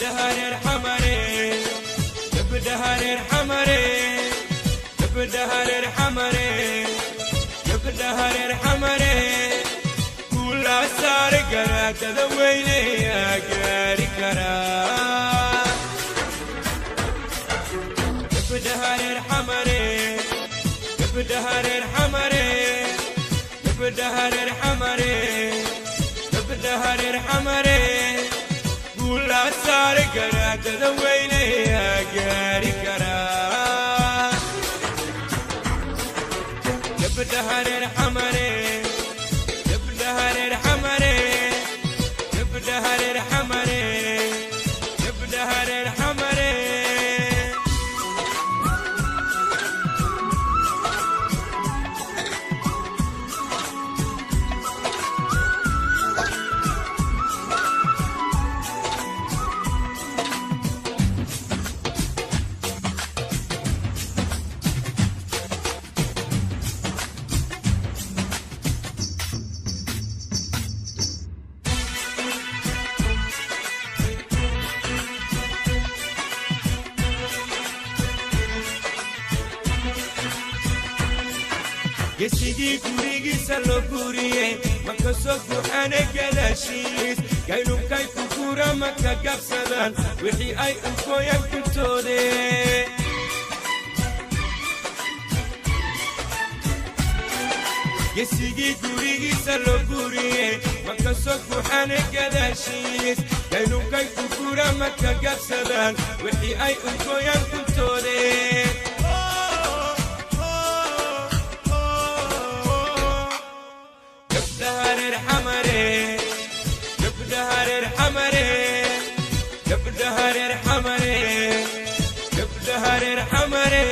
Gabdhaha reer Xamare, gabdhaha reer Xamare, gabdhaha reer Xamare, gabdhaha reer Xamare, guulaa saari karaa dada weyneyaa gaari karaa. Gabdhaha reer Xamare, gabdhaha reer Xamare, gabdhaha reer Xamare, gabdhaha reer Xamare, guulaa saari karaa dada weyneyaa gaari karaa. Gabdhaha reer Xamare, gabdhaha reer Xamare, gabdhaha reer Xamare, gabdhaha reer Xamare. Gesigii gurigiisa loo guuriyey maka soo guxane gadaashiis, gaynunkay ku guura maka gabsadaan wixii ay ugoyaan kuntoode. Gesigii gurigiisa loo guuriyey maka soo guxane gadaashiis, gaynunkay ku guura maka gabsadaan wixii ay ugoyaan kuntoode. Gabdhaha reer Xamare, gabdhaha reer Xamare, gabdhaha reer Xamare, gabdhaha reer Xamare.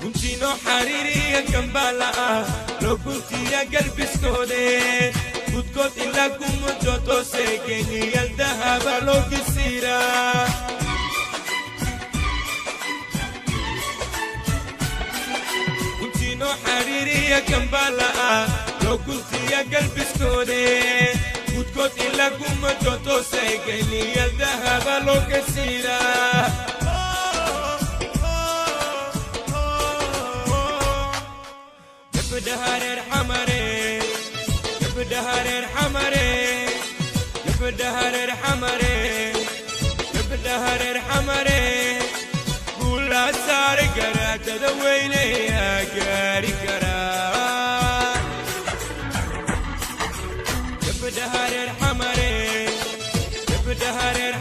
Guntiino xariiriya gambaala ah loo guntiya galbiskoode, gudkood ilaa gumudotoose geniyal dahaba loo gisiiraa. Guntiino xariiriya gambaala ah loo guntiya galbiskoode, gudkood ilaa gumudotoose geniyal dahaba loo gisiiraa. Gabdhaha reer Xamare, gabdhaha reer Xamare, gabdhaha reer Xamare, gabdhaha reer Xamare, guulaa saari karaa dada weyneyaa gaari karaa. Gabdhaha reer Xamare, gabdhaha reer